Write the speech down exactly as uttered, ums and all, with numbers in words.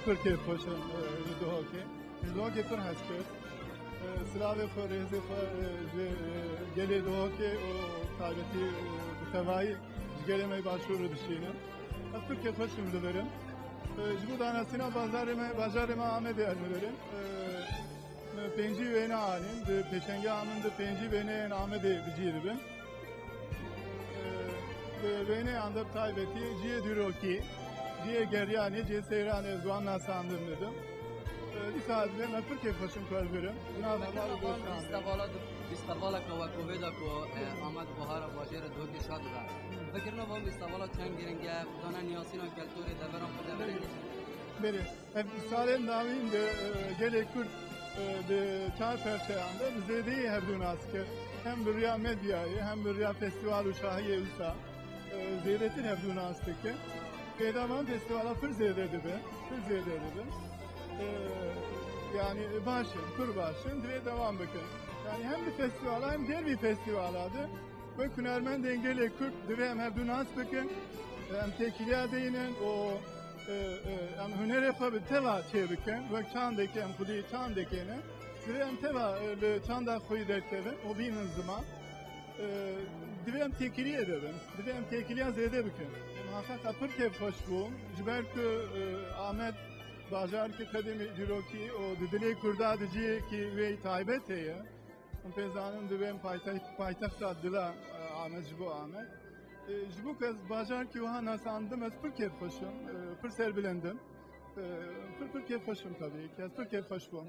Pir kêfxweş im, e, li Duhokê. Ji Duhokê pir hez kir. E, silavê xwe, rêzê xwe, e, ji, e, gelê Duhokê û taybetî, e, bi tevayî ji gelê me Başûr re dişînim. Ez pir kêfxweş im li vir im. E, ji bo danasîna bazarê me, bajarê me Amedê ez li vir im. E, me pêncî wêne anîn, di pêşengeha min de pêncî wêneyên Amedê bi cî dibin. Bi wêneyan de bi taybetî cihê dîrokî, cihê geriyanê, cihê seyranê ez wan nasandin didim. Dîsa ez vê me pir kêfxweş im ku ez birim. Ji nav heval û dostan. Festivala, festivaleke wek kovê de ku, e, Amed Buhara bajêre Duhokê şa dibe. Fikirina van festivala çend giring e, dana niyasîna keltorê deveran xwe deverê. Belê. Ev salên dawîn de, e, gelê Kurd, e, di çar perçeyan de bi zêdeyî hevdû nas dike. Hem bi riya medyayê, hem bi riya festival û şahiyê wisa, e, zêdetir hevdû nas dike. Pêda van festivala pir zêde dibe, pir zêde dibe. E, yani baş in, pir baş in, divê dewam bikin. Yani hem di festivala hem gêr vî festivala de wek hunermendên gelê Kurd divê em hevdû nas bikin, em têkiliya deynin û, e, e, em hunerê xwe bi teva çêbikin, wek çandekê em xwedî çandekê ne, divê em teva, e, li çanda xwe yî derkevin û bînin ziman. E, divê em têkiliyê de bin, divê em têkiliya zêde bikin. Muheqeq ez pir kêfxweş bûm, ji ber ku, e, Amed bajarekî qedîmî dîrokî û di dilê Kurda di cihekî wê taybet heye. Em pê zanin divê em paytext-, paytexta dila, e, Amed ji bo Amed. E, ji bo ku ez bajarekî wiha nasandim, ez pir kêfxweş im, e, pir serbilind im. E, pir, pir kêfxweş im tabii ki, ez pir kêfxweş bûm.